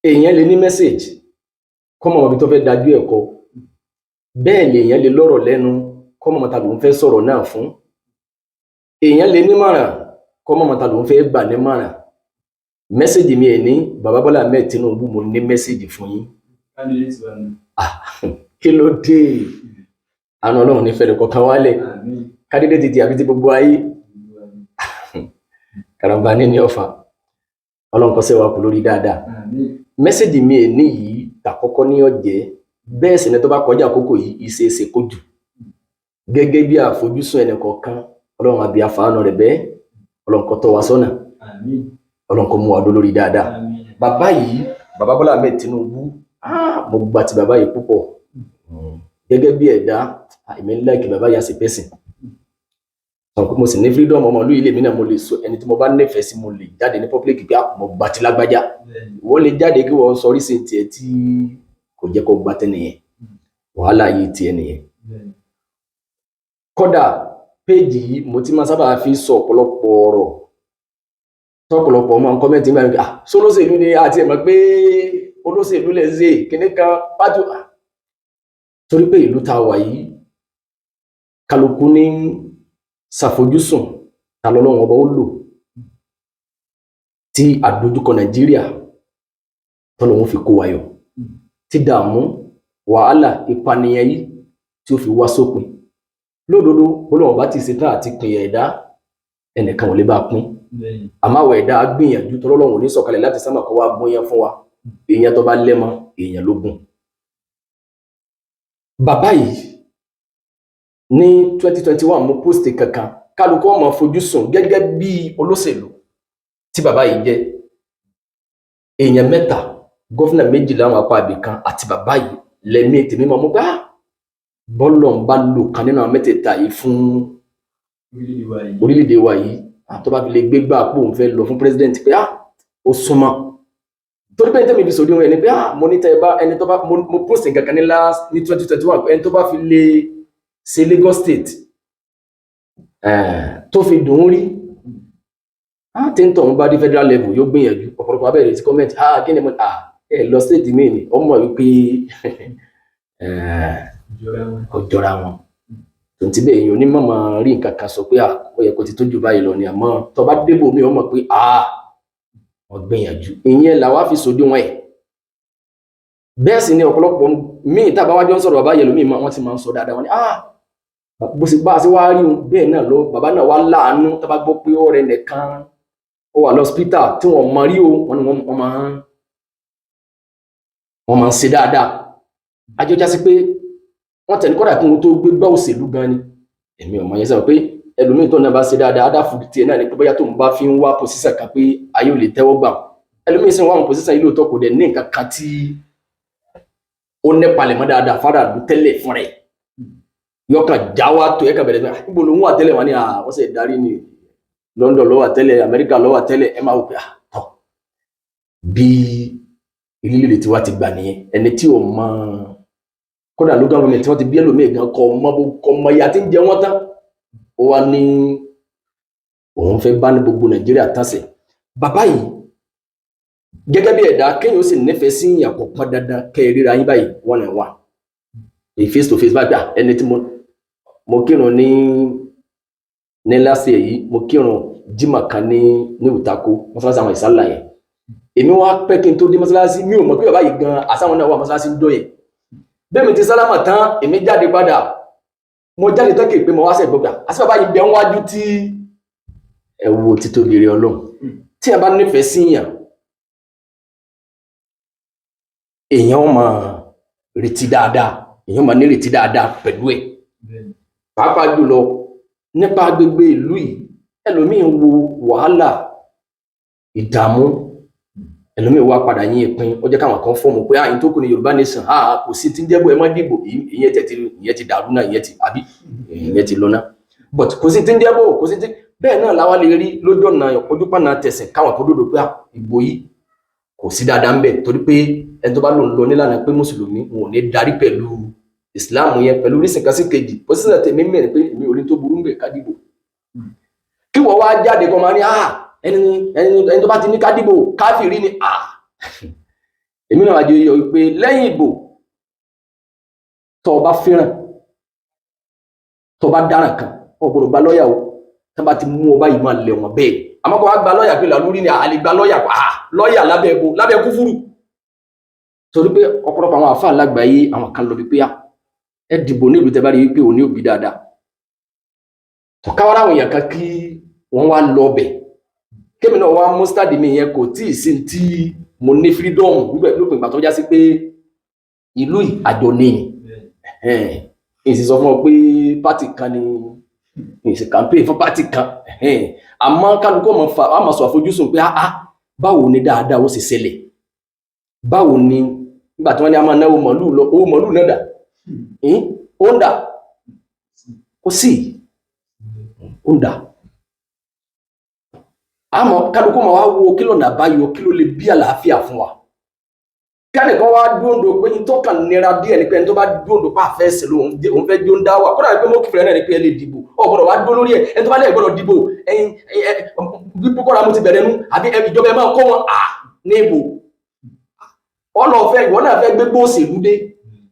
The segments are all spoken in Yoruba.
Èèyàn lè ní message kọ́ mọ̀ ibi tó fẹ́ dájú ẹ̀ kọ. Bẹ́ẹ̀ lèèyàn lè lọ́rọ̀ lẹ́nu kọ́ mọ̀ ta lòun fẹ́ sọ̀rọ̀ náà fún. Èèyàn lè nímọ̀ràn kọ́ mọ̀ ta lòun fẹ́ gbà nímọ̀ràn. Message mi ẹ̀ ní Bàbá Bọ́lá Ahmed Tinubu, mo ní message fún yín. Candidate wa ni. Kí ló dé? Àánú Ọlọ́run ní fẹ́rẹ̀ kọ̀ọ̀kan wálẹ̀. Àmín. Candidate ti àbí ti gbogbo ayé. Gbogbo wa ni. Karambani ní ọ̀fà. Ọlọ́run kó ṣe wa kù lórí dáadáa. Àmín. Message mi ẹ̀ ní yìí tàkọ́kọ́ ní ọ̀jẹ́. Bẹ́ẹ̀ sì ni tó bá kọjá àkókò yìí, ìṣeéṣe kó jù gẹ́gẹ́ bí àfojúsùn ẹnì kọ̀ọ̀kan. Ọlọ́run àbí àfààní rẹ̀ bẹ́ẹ̀. Ọlọ́run kó tọ́ wa sọ́nà. Àmín. Ọlọ́run kó mú wa dó lórí dáadáa. Àmín. Bàbá yìí, Bàbá Bọ́lá Ahmed Tinubu, mo gba ti bàbá yìí púpọ̀ gẹ́gẹ́ bí ẹ̀dá. Èmi ń like bàbá yìí as a person. Sọ pé mo sì ní freedom ọmọ ìlú ilé mi náà, mo lè sọ ẹni tí mo bá nífẹ̀ẹ́ sí, mo lè jáde ní public pé mo gba ti lágbájá. Wọ́n lè jáde kí wọ́n sọ oríṣi tiẹ̀ tí kò jẹ́ kó gba tẹ́nìyẹn, wàhálà yìí tiẹ̀ nìyẹn. Kódà péèjì yìí, mo ti máa sábà fi sọ ọ̀pọ̀lọpọ̀ ọ̀rọ̀ tọ́pọ̀lọpọ̀ máa ń comment nígbà yẹn: "Ah, sólóṣèlú ni?" Àti ẹ̀ mọ̀ pé olóṣèlú lè ṣe kíní kan pátó, torí pé ìlú tá a wà yìí, kálukú ní ṣàfojúsùn ta lọ́lọ́run ọba ó lò tí àdójúkọ Nàìjíríà tọ́lọ́run fi kó wa yọ, tí dààmú, wàhálà, ìpànìyàn yìí tí ó fi wá sópin. Lódodo, Ọlọ́run bá ti ṣetán àti pín ẹ̀dá, ẹnìkan ò lè bá pín. Àmọ́ àwọn ẹ̀dá gbìyànjú, tọ́lọ́run ò ní sọ̀kalẹ̀ láti sánmà kó wá gún yẹn fún wa. Èèyàn tó bá lẹ́mọ èèyàn ló gùn. Bàbá yìí, ní 2021, mo post kankan, kálukú ọmọ fojú sùn gẹ́gẹ́ bí olóṣèlú tí bàbá yìí jẹ́. Èèyàn mẹ́ta, governor méjì láwọn apá ibì kan àti bàbá yìí, lẹ́mí tèmi máa mú pé bọ́lọ̀ ń bá lò kan nínú àwọn mẹ́tẹ̀ẹ̀ta yìí fún orílẹ̀-èdè wa yìí, tó bá fi lè gbé gbà pé òun fẹ́ lọ fún president, pé ó súnmọ́. Torí pé tẹ́mi fi sòdí wọn ẹni pé mo ní tẹ́ ẹ bá ẹni tó bá, mo post nǹkan kan ní last ní 2021, ẹni tó bá fi lè ṣe Lagos State tó fi dùn ún rí, tí ń tọ̀ ń bá dé federal level, yóò gbìyànjú. Ọ̀pọ̀lọpọ̀ abẹ́rẹ́ sí comment: "Ah, kí ni mo ẹ lọ state mi ni?" Ọmọ wípé kò jọra wọn. Tó ti bẹ́ẹ̀, èèyàn onímọ̀ máa rí nǹkan kan sọ pé ó yẹ kó ti tó jù báyìí lọ ni. Àmọ́ tó bá débò mi, ó mọ̀ pé wọ́n gbìyànjú. Ìyẹn làwa fi sòdiwọ̀n ẹ̀. Bẹ́ẹ̀ sì ni ọ̀pọ̀lọpọ̀ míì tá a bá wájú ń sọ̀rọ̀ bàbá yẹn lómi, wọ́n ti máa ń sọ dáadáa. Wọ́n ní bó ṣe bá a ṣe wá rí un bẹ́ẹ̀ náà lọ, bàbá náà wá láàánú. Tá a bá gbọ́ pé ọ̀rẹ́ nìkan ó wà lọ́sípítà tí wọ́n mọ rí o, wọ́n ní wọ́n máa ń ṣe dáadáa. Ajọ́já sí pé wọ́n tẹ̀lé kọ́dà kí wọ́n tó gbé gbá òṣèlú gan ni. Èmi ò mọ̀ yẹn sọ pé ẹlòmíì tó náà bá ṣe dáadáa, adáfu tiẹ̀ náà ni pé bóyá tó ń bá fi ń wá position kan pé ayé ò lè tẹ́wọ́ gbà. Ẹlòmíì sì ń wá àwọn position yìí lóòótọ́, kò dẹ̀ ní nǹkan kan tí ó nípalẹ̀ mọ́ dáadáa fádàlú tẹ́lẹ̀ fún rẹ̀, yọkàn já wa tó yẹ kàn bẹ̀rẹ̀ pé níbo ló ń wà tẹ́lẹ̀. Wọn ni wọ́n sì darí ní London ló wà tẹ́lẹ̀, Amẹ́ríkà ló wà tẹ́lẹ̀. Ẹ máa wò pé tọ́ bí ìrírí tiwa ti gbà nìyẹn. Ẹni tí ò mọ kódà local government tí wọ́n ti bí ẹlòmíì gan kọ mọ kọ mọ ìyá tí ń jẹ wọ́n tán, ó wá ní òun fẹ́ bá ní gbogbo Nàìjíríà tán sẹ̀. Bàbá yìí, gẹ́gẹ́ bí ẹ̀dá, kéèyàn ó sì nífẹ̀ẹ́ sí ìyàn, kò pọn dandan kẹ́ ẹ ríra yín báyìí one on one, èyí face to face báyìí gbà. Ẹni tí mo kírun ní last year yìí, mo kírun jimá kan ní Utako, mọ́sálásí àwọn ìsálà yẹn. Èmi wá pẹ́ kí n tó dé mọ́sálásí. Mi ò mọ̀ pé bàbá yìí gan àsáwọn náà wà mọ́sálásí ń dọ́ yẹn. Bẹ́ẹ̀ mi ti sálámà tán, èmi jáde padà. Mo jáde tán kì í pé mo wá sẹ̀ gbọ́gbà àti bàbá yìí bẹ ń wájú tí ẹ wo títóbi rẹ Ọlọ́run. Tí a bá nífẹ̀ẹ́ sí yàn, èèyàn máa retí dáadáa, èèyàn máa nírètí dáadáa pẹ̀lú ẹ̀, pàápàá jùlọ nípa agbègbè ìlú yìí. Ẹlòmíín wo wàhálà, ìdààmú, ẹlòmíín wá padà yín ìpín. Ó jẹ́ káwọn kan form pé àyìn tó kù ní Yorùbá nation, kò sí tí ń jẹ́ bó ẹ má dìbò. Ìyẹn tẹ̀ ti, ìyẹn ti dàrú náà, ìyẹn ti àbí ìyẹn ti lọ náà, but kò sí tí ń jẹ́ bó, kò sí tí bẹ́ẹ̀ náà làwa lè rí lójú ọ̀nà ojúpọ̀nà tẹ̀sìn káwọn kan dòdò pé ìbò yìí kò sí dáadáa ń bẹ̀, torí pé ẹni tó bá lòun lọ nílànà pé mùsùlùmí, wọn ò ní darí pẹ̀lú ìsìláàmù yẹn pẹ̀lú orísìí kan sí kejì. Position tèmi mẹ́rin pé èmi ò rí tó burú ń bẹ̀ ká dìbò. Kí wọ́n wá jáde kọ́ máa ní ẹni ẹni ẹni tó bá ti ní ká dìbò, káfíìrì ni. Èmi náà wájú yọ wípé lẹ́yìn ìbò, tó o bá fẹ́ràn, tó o bá dáràn kan, o gbọ́dọ̀ gba lọ́ọ̀yà o. Tó bá ti mú ọ báyìí, máa lẹ̀ wọ́n bẹ́ẹ̀. Àmọ́ kó wá gba lọ́ọ̀yà pé làlúrí ni àlè gba lọ́ọ̀yà, lọ́ọ̀yà lábẹ́ ẹ̀bọ, lábẹ́ kúfúrú. Torí pé ọ̀pọ̀lọpọ̀ àwọn àfáà lágbàáyé, àwọn kan lọ bí pé ẹ dìbò nílùú tẹ bá rí wípé òní òbí dáadáa. Káwárà àwọn èèyàn kan kí wọ́n wá lọ bẹ̀, kémi náà wá mú stadi mi yẹn, kò tí ì sí tí mo ní freedom nígbà lópin ìgbà tó já sí pé ìlú yìí àjọ ní. Ìsì sọ fún ọ pé party kan ni ìsì campaign fún party kan, àmọ́ kálukú ọmọ fa àmọ́ sọ àfojúsùn pé ah, báwo ni dáadáa ó sì ṣẹlẹ̀? Báwo ni nígbà tí wọ́n ní a máa náwó màlúù lọ, owó màlúù náà dà? Ó ń dà, kò sí, ó ń dà. Àmọ́ kálukú máa wá wo kí lọ́nà àbáyọ, kí ló lè bí àlàáfíà fún wa. Kí ẹnìkan wá dúndò pé n tó kàn nira díẹ̀ ni pé ẹni tó bá dúndò pé àfẹ́sẹ̀ ló òun fẹ́ jó ń dá wà, kódà pé mo kìfìrẹ́ náà ni pé ẹ lè dìbò, ọ gbọ́dọ̀ wá dó lórí ẹ̀. Ẹni tó bá lẹ̀ gbọ́dọ̀ dìbò, ẹyin bí Boko Haram ti bẹ̀rẹ̀ nú àbí ìjọba ẹ máa kó wọn à ní ìbò ọlọ́ọ̀fẹ́. Ìwọ náà fẹ́ gbégbó òṣèlú dé,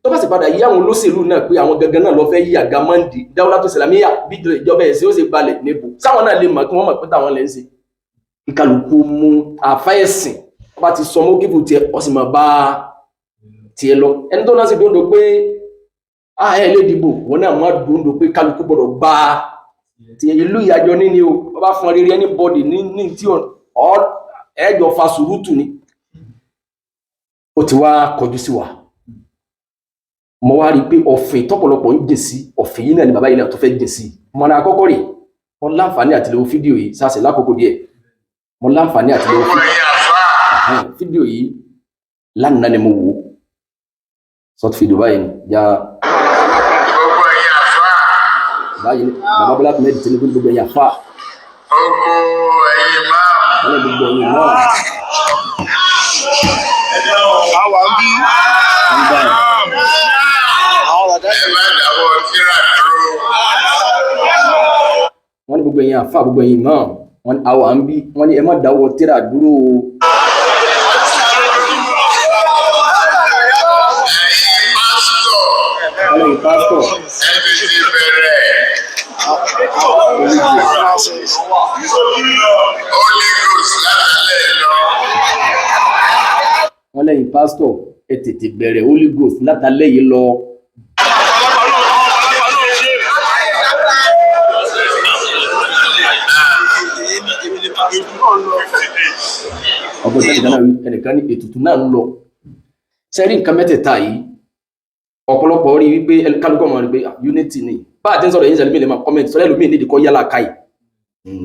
tó bá sì padà yí àwọn olóṣèlú náà pé àwọn gangan náà lọ fẹ́ yí àga mọ́ndì dáwọ́lá tó sàlámíyà, bí ìjọba ẹ̀sìn ó sì balẹ̀ níbo sáwọn náà lè mọ̀ kí wọ́n mọ̀ pé táwọn lè ń ṣe. Ìkàlùkù mú àfa ẹ̀sìn, wọ́n bá ti sọ mọ́ kíkù tiẹ̀, ọ sì máa bá tiẹ̀ lọ. Ẹni tó náà sì dóńdó pé a ẹ̀ lè dìbò, wọn náà má dóńdó pé kálukú gbọdọ̀ gba tiẹ̀. Ìlú ìyàjọ níní o, wọ́n bá fún ọ rírí anybody ní tí ọ ẹ̀jọ̀ fa sùúrùtù ni. Ó ti wá kọjú sí wa, mo wá rí i pé ọ̀fìn tọ́pọ̀lọpọ̀ ń jìn sí ọ̀fìn yìí náà ni bàbá yìí náà tó fẹ́ jìn sí. Mọ̀nà àkọ́kọ́ rè, mo láǹfààní àti lè wo fídíò yìí sáàsì lákòókò díẹ̀. Mo láǹfààní àti lè wo fídíò yìí lánàá ni mo wò ó, short video báyìí ni já báyìí ni bàbá Bọ́lá Ahmed Tinubu ní gbogbo ẹ̀yà fà wọ́n ní gbogbo ẹ̀yìn náà. Àwa ń bí. Ń bá ẹ̀. Àwọn bàdá Ẹ má dáwọ́ tírà dúró. Wọ́n ní gbogbo ẹ̀yin àfà, gbogbo ẹ̀yin imam, wọ́n ní àwa ń bí, wọ́n ní ẹ má dáwọ́ tírà dúró o. Ẹ̀yin pásítọ̀, Wọ́n lẹ́yìn pásítọ̀, ẹ tètè bẹ̀rẹ̀. Holy Ghost látàlẹ́ lọ. Wọ́n lẹ́yìn pásítọ̀, ẹ tètè bẹ̀rẹ̀ Holy Ghost látàlẹ́ yìí lọ. Ọgbọ́n tẹ́lẹ̀ kan náà wí, ẹnìkan ní ètùtù náà ń lọ. Sẹ́rí nǹkan mẹ́tẹ̀ẹ̀ta yìí, ọ̀pọ̀lọpọ̀ rí wípé kálukú ọmọ rẹ̀ pé ah, unity ni. Bá a ti ń sọ̀rọ̀ yìí, ẹlòmíì lè máa comment sọ́dọ̀, ẹlòmíì nídìí kọ́ yálà káyì,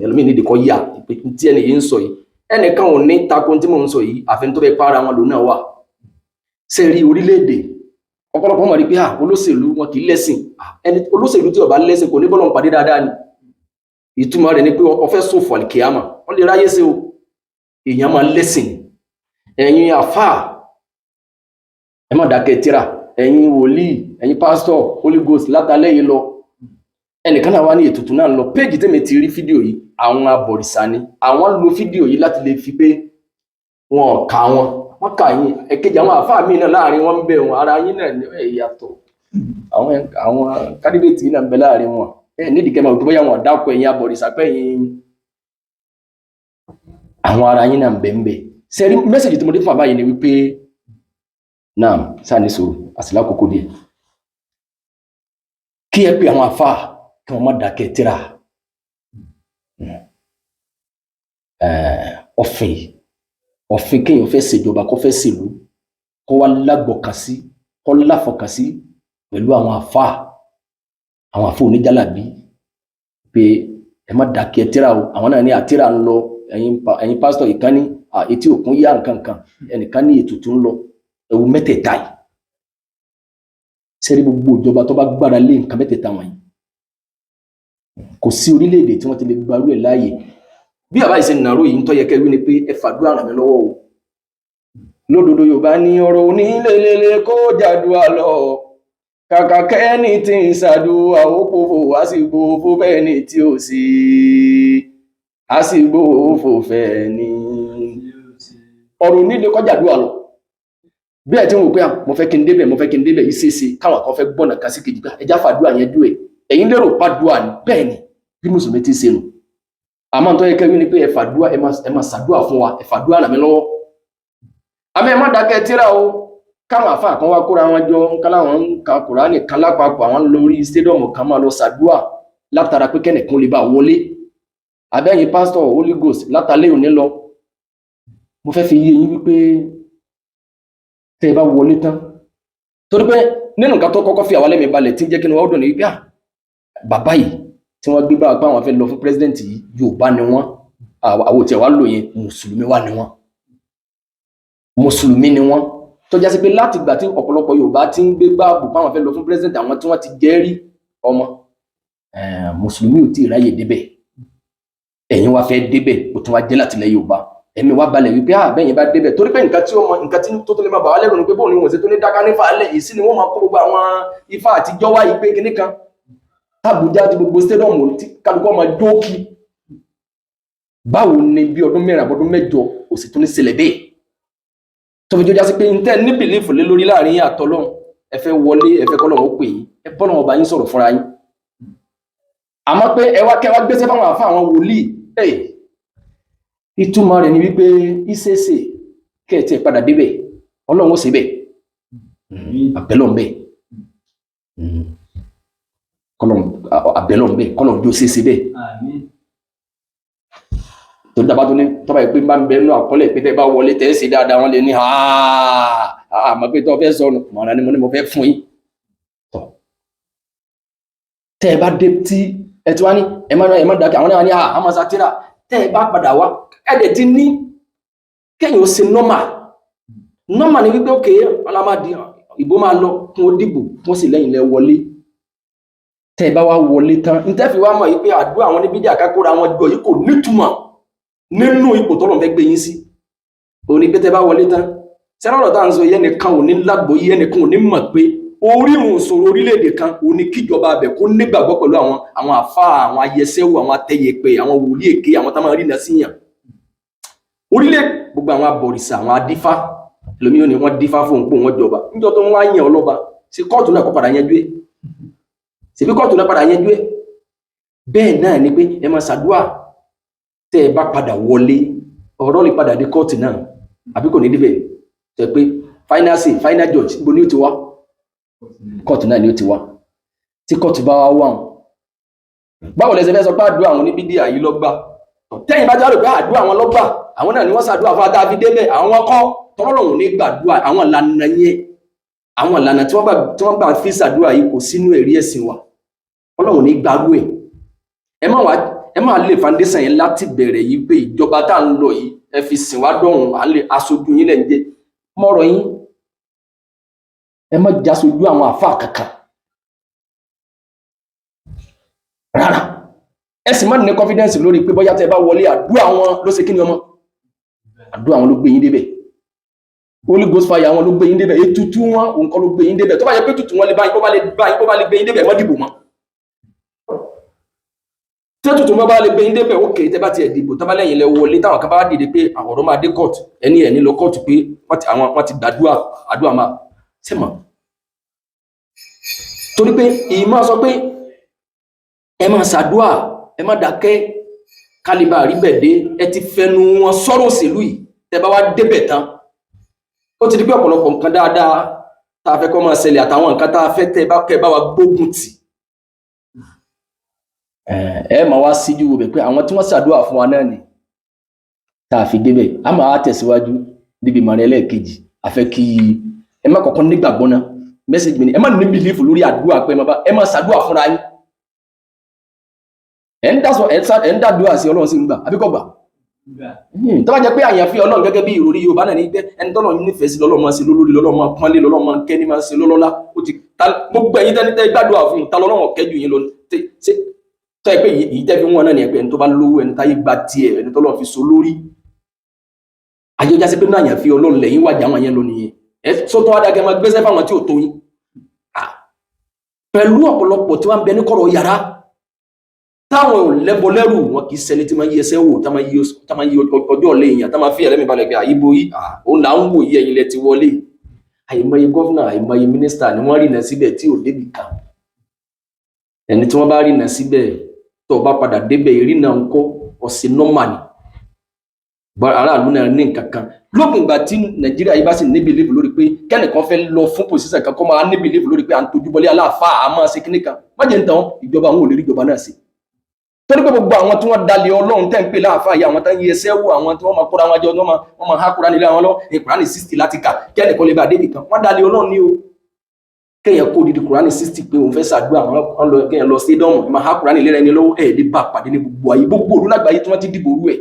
ẹlòmíì nídìí kọ́ yá pé tí ẹnì yìí ń sọ yìí, ẹnìkan ò ní tako tí mò ń sọ yìí, àfi tó fẹ́ para wọn lòun náà wà. Sẹ́rí orílẹ̀-èdè, ọ̀pọ̀lọpọ̀ mọ̀ rí pé ah, olóṣèlú wọn kì í lẹ́sìn. Ah, ẹni olóṣèlú tí ó bá lẹ́sìn kò ní bọ́lọ̀ ń pàdé dáadáa ni. Ìtumọ̀ rẹ̀ ni pé ó fẹ́ ṣòfò àlìkìyàmà, wọ́n lè ráyé sí o. Èèyàn máa lẹ́sìn. Ẹ̀yin àfáà, ẹ má dákẹ́ tíra. Ẹ̀yin wòlíì, ẹ̀yin pásítọ̀, Holy Ghost látàlẹ́ yìí lọ. Ẹnìkan náà wá ní ètùtù náà lọ. Péèjì tèmi ti rí fídíò yìí, àwọn abọ̀rìṣà ni àwọn lo fídíò yìí láti lè fi pé wọn ò kà wọn, wọn kà yín. Ẹ̀kejì, àwọn àfáà míì náà láàrin wọn ń bẹ wọn, ara yín náà ní ẹ yàtọ̀. Àwọn kádídéètì yìí náà ń bẹ láàrin wọn. Ẹ nídìí kẹ́ máa wò pé bóyá wọn dákọ ẹ̀yin abọ̀rìṣà pé ẹ̀yin àwọn ara yín náà ń bẹ ń bẹ. Sẹ́rí message tí mo dé fún àbáyé ni wípé náà sáà ní sòrò àsìlá kókó díẹ̀ kí ẹ pé àwọn àfáà kí wọ́n má dákẹ́ tíra. Ọ̀fìn ọ̀fìn kéèyàn fẹ́ ṣèjọba, kó fẹ́ ṣèlú, kó wá lágbọ̀kàn sí, kó láfọkàn sí pẹ̀lú àwọn àfáà, àwọn àfáà oníjàlábí, pé ẹ má dákẹ́ tíra o. Àwọn náà ní àtíra ń lọ. Ẹ̀yin pásítọ̀, ìkànnì etí òkun yá nǹkan kan, ẹnìkan ní ètùtù ń lọ. Ẹ̀wù mẹ́tẹ̀ẹ̀ta yìí, sẹ́rí gbogbo ìjọba tó bá gbára lé nǹkan mẹ́tẹ̀ẹ̀ta wọ̀nyí, kò sí orílẹ̀-èdè tí wọ́n ti lè gbarú ẹ̀ láàyè. Bí àbá ìṣe nàró yìí, ń tọ́ yẹ kẹ́ wí ni pé ẹ fàdúrà ràn mí lọ́wọ́ o. Lódodo, Yorùbá ní ọ̀rọ̀ onílélele kó jàdúrà lọ, kàkà kẹ́ni tí ń ṣàdúrà ó pòfò, á sì gbòòfò fẹ́ni tí ò sí, á sì gbòòfò fẹ́ni. Ọ̀rọ̀ onílé kọjá àdúrà lọ. Bí ẹ ti ń wò pé à, mo fẹ́ kí n débẹ̀, mo fẹ́ kí n débẹ̀ yìí, ṣeéṣe káwọn kan fẹ́ gbọ́nà kan sí kejì, gbà ẹjá fàdúrà yẹn dúẹ̀. Ẹ̀yin lérò pàdúà ni, bẹ́ẹ̀ ni bí mùsùlùmí ti ṣe nù. Àmọ́ tó yẹ kẹ́wí ni pé ẹ fàdúà, ẹ máa ṣàdúà fún wa, ẹ fàdúà ràn mí lọ́wọ́. Àmọ́ ẹ má dákẹ́ tíra o. Káwọn àfáà kan wá kóra wọn jọ ń kálá, wọn ń ka Kùránì kan lápapọ̀, àwọn lórí stadium kan máa lọ ṣàdúà látara pé kẹ́nìkan lè bá wọlé. Abẹ́yìn pásítọ̀ Holy Ghost látàlẹ́ òní lọ, mo fẹ́ fi yé yín wípé tẹ́ ẹ bá wọlé tán, torí pé nínú nǹkan tó kọ́kọ́ fi àwọn lẹ́mìí balẹ̀ tí ń jẹ́ kí ni wọ́n dùn ní wípé à, bàbá yìí tí wọ́n gbé bá pa àwọn fẹ́ lọ fún president yìí, Yorùbá ni wọ́n, àwọn tí wàá lò yẹn, mùsùlùmí wà ni wọ́n, mùsùlùmí ni wọ́n, tó jásí pé láti ìgbà tí ọ̀pọ̀lọpọ̀ Yorùbá ti ń gbé gbáàbò páwọn fẹ́ lọ fún president, àwọn tí wọ́n ti jẹ́ rí ọmọ mùsùlùmí ò tí ì ráyè débẹ̀. Ẹ̀yin wá fẹ́ débẹ̀, ó tún wá jẹ́ láti ilẹ̀ Yorùbá. Ẹ̀mí wá balẹ̀ wípé à, bẹ́yìn bá débẹ̀, torí pé nǹkan tí ó mọ nǹkan tí tó tó lè máa bà wá lẹ́rù ni pé bóun ni wọ́n ṣe tó ní dáká nífà alẹ́ yìí sí ni wọ́n máa kó gbogbo àwọn ifá àtijọ́ wáyé pé kinní kan tàbújá ti gbogbo stadium tí kálukú ọmọ dókì. Báwo ni bí ọdún 4 àbọ̀dún 8 ò sì tún ní ṣẹlẹ̀ bẹ́ẹ̀, tó fi jọjá sí pé n tẹ́ ní belief lé lórí láàrin yín àtọlọ́run? Ẹ fẹ́ wọlé, ẹ fẹ́ kọ́lọ́run ó pè yín, ẹ bọ́lọ́run ọba yín sọ̀rọ̀ fúnra yín. Àmọ́ pé ẹ wá kẹ́ wá gbéṣẹ́ fáwọn àfa àwọn wòlíì ẹ̀, ìtumọ̀ rẹ̀ ni wípé ìṣeéṣe kẹ́ ẹ̀ tiẹ̀ padà débẹ̀. Ọlọ́run ó ṣe bẹ́ẹ̀, àbẹ́lọ̀ ń bẹ́ẹ̀, kọ́lọ́run àbẹ́lọ̀ ń bẹ́ẹ̀, kọ́lọ́run bí ó ṣeéṣe bẹ́ẹ̀. Àmín. Torí dábàá tó ní tọ́ba yìí pé bá ń bẹ nínú àkọọ́lẹ̀ pé tẹ́ bá wọlé tẹ́ ẹ ṣe dáadáa, wọ́n lè ní àmọ́ pé tó fẹ́ sọnù mọ̀ràn ni mo ní mo fẹ́ fún yín. Tọ́ tẹ́ ẹ bá dé tí ẹ ti wá ní ẹ má dákẹ́, àwọn náà ní àmọ́ sátírà. Tẹ́ ẹ bá padà wá, ẹ dẹ̀ ti ní kẹ́yìn ó ṣe normal. Normal ni wípé òkè ọlámàdì ìbò máa lọ kún ó dìbò kún ó sì lẹ́yìn lẹ wọlé. Tẹ́ ẹ bá wá wọlé tán, ní tẹ́ fi wá mọ̀ yìí pé àdúrà àwọn oníbídíà kákóra wọn jọ yìí kò nítumọ̀ nínú ipò tọ́lọ̀ fẹ́ gbé yín sí òní pé tẹ́ bá wọlé tán, sẹ́rọ̀rọ̀ tá à ń sọ yẹn nìkan ò ní lágbo yẹn nìkan ò ní mọ̀ pé orírun ìṣòro orílẹ̀-èdè kan ò ní kíjọba abẹ kó nígbàgbọ́ pẹ̀lú àwọn àfáà, àwọn ayẹsẹ́wò, àwọn atẹ́yẹpẹ, àwọn wòlíì èké, àwọn tá máa rí iná síyàn orílẹ̀, gbogbo àwọn abọ̀rìṣà, àwọn adífá. Ẹlòmíì ò ní wọ́n dífá fóun pé wọ́n jọba. Níjọ́ tó ń wá yàn ọlọ́ba sí kóòtù náà kó padà yanjú ẹ̀, síbí kóòtù náà padà yanjú ẹ̀. Bẹ́ẹ̀ náà ni pé ẹ máa ṣàdúà, tẹ́ ẹ bá padà wọlé, ọ̀rọ̀ lè padà dé kóòtù náà, àbí kò ní débẹ̀? Tẹ́ pé final say, final judge, níbo ni ó ti wá? Kóòtù náà ni ó ti wá. Tí kóòtù bá wá wà wọn, báwo lẹ ṣe fẹ́ sọ pé àdúrà àwọn oníbídíà yìí lọ́gbà? Tẹ́yìn bá jáde pé àdúrà àwọn lọ́gbà, àwọn náà ni wọ́n ṣàdúrà fún adáfi débẹ̀, àwọn kọ́ tọ́lọ́lọ́hùn ní gbàdúrà. Àwọn ìlànà yẹn, àwọn ìlànà tí wọ́n gbà fi ṣàdúrà yìí kò sínú ẹ̀rí ẹ̀sìn wa. Ọlọ́run ní gbàrú ẹ̀. Ẹ má wá, ẹ má lè foundation yẹn láti bẹ̀rẹ̀ yìí pé ìjọba tá à ń lọ yìí, ẹ fi sìn wá dọ̀hùn, à ń lè aṣojú yín lẹ̀ ń jẹ́ mọ́rọ̀ yín. Ẹ má jásojú àwọn àfáà kankan rárá. Ẹ sì má ní confidence lórí pé bóyá tẹ bá wọlé, àdúrà wọn ló ṣe kí ni ọmọ, àdúrà wọn ló gbé yín débẹ̀, Holy Ghost fire wọn ló gbé yín débẹ̀, ètùtù wọn òun kọ́ ló gbé yín débẹ̀. Tó bá yẹ pé ètùtù wọn lè bá yín, ó bá lè bá yín, ó bá lè gbé yín débẹ̀, ẹ má dìbò mọ́. Tẹ́tùtù wọn bá lè gbé yín débẹ̀, ó kéré. Tẹ́ bá tiẹ̀ dìbò, tẹ́ bá lẹ́yìn lẹ wọlé, táwọn kan bá dìde pé àwọn ọ̀rọ̀ máa dé court, ẹni ẹ̀ ní lọ court pé wọ́n ti àwọn wọ́n ti gbàdúrà, àdúrà máa sẹ́mọ̀. Torí pé ìmọ̀ sọ pé ẹ máa ṣàdúà, ẹ má dákẹ́ kálíbà rí bẹ̀ dé, ẹ ti fẹnu wọn sọ̀rọ̀ òṣèlú yìí. Tẹ́ bá wá débẹ̀ tán, ó ti di pé ọ̀pọ̀lọpọ̀ nǹkan dáadáa tá a fẹ́ kó máa ṣẹlẹ̀ àtàwọn nǹkan tá a fẹ́ tẹ́ bá kẹ́ bá wa gbógun tì, ẹ máa wá síjú wo bẹ̀ pé àwọn tí wọ́n ṣàdúrà fún wa náà ni tá a fi débẹ̀. A máa tẹ̀síwájú níbi ìmọ̀ràn ẹlẹ́ẹ̀kejì. A fẹ́ kí ẹ má kọ́kọ́ nígbàgbọ́ náà. Message mi ni ẹ má ní belief lórí àdúrà pé ẹ má ṣàdúrà fúnra yín. Ẹ ń dásọ, ẹ ń dàdúrà sí Ọlọ́run sí ń gbà, àbí kò gbà? Tó bá jẹ́ pé àyànfi Ọlọ́run gẹ́gẹ́ bí ìròrí Yorùbá náà ní pé ẹni tọ́lọ́run nífẹ̀ẹ́ sí lọ́lọ́run máa ṣe lólórí, lọ́lọ́run máa pọ́nlé, lọ́lọ́run máa kẹ́ ní máa ṣe lọ́lọ́lá. Ó ti ta gbogbo ẹ̀yin tẹ́ni tẹ́ gbàdúrà fún un, ta lọ́lọ́run kẹ́jù yín lọ? Ṣe tọ́ ẹ pé èyí tẹ́ fi wọ́n náà ní ẹ̀pẹ́ ẹni tó bá lówó, ẹni táyé gba tiẹ̀, ẹni tọ́lọ́run fi so lórí ayéjá sí pé náà àyànfi Ọlọ́run lẹ́yìn wájà àwọn yẹn lọ nìyẹn. Ẹ sọ́tọ́ wá dákẹ́ máa gbéṣẹ́ fáwọn tí ò tó yín pẹ̀lú ọ̀pọ̀lọpọ̀ tí wọ́n ń bẹ ní kọ̀rọ̀ yàrá táwọn ò lẹ́bọ lẹ́rù wọn, kì í ṣẹni tí máa ń yí ẹsẹ̀ wò, tá máa yí ọjọ́ ọ̀lẹ́ èèyàn, tá máa fi ẹlẹ́mìí balẹ̀ pé àyíbo yìí òun là ń wò yí, ẹ̀yin lẹ ti wọlé. Àìmọye governor, àìmọye mínísítà ni wọ́n rìnà síbẹ̀ tí ò débì kan. Ẹni tí wọ́n bá rìnà síbẹ̀, tó o bá padà débẹ̀, ìrìnà ńkọ́ ọ̀sìn nọ́mà ni. Aráàlú náà ní nǹkan kan. Lópin ìgbà tí Nàìjíríà yìí bá sì ní belief lórí pé kẹ́nìkan fẹ́ lọ fún position kan, kó máa ní belief lórí pé à ń tojú bọlé aláàfáà, a máa ṣe kíní kan, má jẹ́ ń tàn, ìjọba àwọn ò lè rí ìjọba náà sí, torí pé gbogbo àwọn tí wọ́n dalẹ̀ Ọlọ́run tẹ́ ń pè láàfáà yìí, àwọn tó ń yẹ ẹsẹ́ wò, àwọn tí wọ́n máa kóra wọn jọ, wọ́n máa há kúra nílé àwọn lọ ní Kùránì 60 láti kà kẹ́nìkan lè bá débì kan. Wọ́n dalẹ̀ Ọlọ́run ní o. Kéèyàn kó odidi Kùránì 60 pé òun fẹ́ ṣàdúrà, wọn lọ, kéèyàn lọ stadium, ẹ máa há Kùránì lé ẹni lọ́wọ́, ẹ̀ lè bá pàdé ní gbogbo ayé, gbogbo òru lágbàáyé tí wọ́n ti dìbò orú ẹ̀.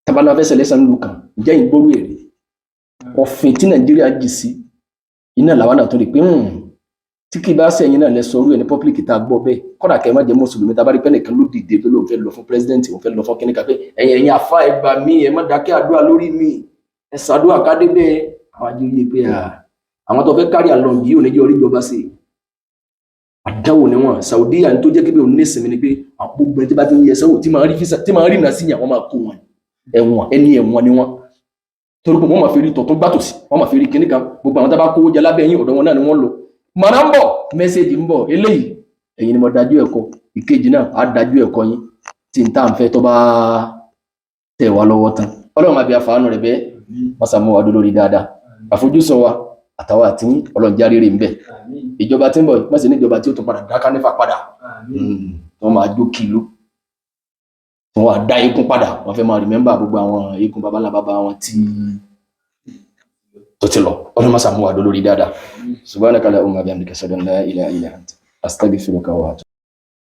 Tábàlá fẹ́ sẹlẹ̀sán nílùú kan, ǹjẹ́ ìgbóró èrè ọ̀fìn tí Nàìjíríà jì sí iná làwọn náà tó rí pé tí kì í bá sẹ́yìn náà lẹ sọ orú ẹ̀ ní public tá a gbọ́ bẹ́ẹ̀. Kọ́dà kẹ́ ẹ má jẹ́ mùsùlùmí, tá a bá rí pé nìkan ló dìde tó lóun fẹ́ lọ fún president, òun fẹ́ lọ fún kíníkà, pé ẹ̀yin ẹ̀yin àfa, ẹ gbà mí, ẹ má dákẹ́ àdúrà lórí mi, ẹ ṣàdúrà kádé bẹ́ẹ̀. Àwọn ajínigbé pé àwọn tó fẹ́ kárí àlọ́ yìí ò ní jẹ́ orí ìjọba sí i. Àdánwò ni wọn. Saudi à ń tó jẹ́ kí bí òun ní ìsinmi ni pé àwọn gbogbo ẹni tí bá ti ń yẹ sẹ́wò, tí máa rí físà, tí máa rí ìnà sí yàn, wọ́n máa kó wọn ẹ̀wọ̀n. Ẹni ẹ̀wọ̀n ni wọ́n, torí pé wọ́n máa fi rí tọ̀tún gbàtòsí, wọ́n máa fi rí kinní kan. Gbogbo àwọn tá bá kówó jẹ lábẹ́ yín, ọ̀dọ̀ wọn náà ni wọ́n lò. Màrá ń bọ̀, message ń bọ̀. Eléyìí, ẹ̀yin ni mo dájú ẹ̀kọ́. Ìkejì náà á dájú ẹ̀kọ́ yín tí n tá à ń fẹ́ tó bá tẹ̀ wá lọ́wọ́ tán. Ọlọ́run máa bí afáànù rẹ̀ bẹ́ẹ̀, wọ́n sàmú wa dó lórí dáadáa. Àfojúsùn wa àtàwọn àti Ọlọ́run járe rè ń bẹ̀. Ìjọba tí ń bọ̀, má sì ní ìjọba tí ó tún padà dá kánífà padà, wọ́n máa jó kìlú, wọ́n wá dá eégún padà. Wọ́n fẹ́ máa remember gbogbo àwọn eégún babalá baba wọn tí tó ti lọ. Ọlọ́run máa sàmú wa dó lórí dáadáa. Subhanaka allahumma bihamdika, ashhadu an la ilaha illa anta, astaghfiruka wa atubu.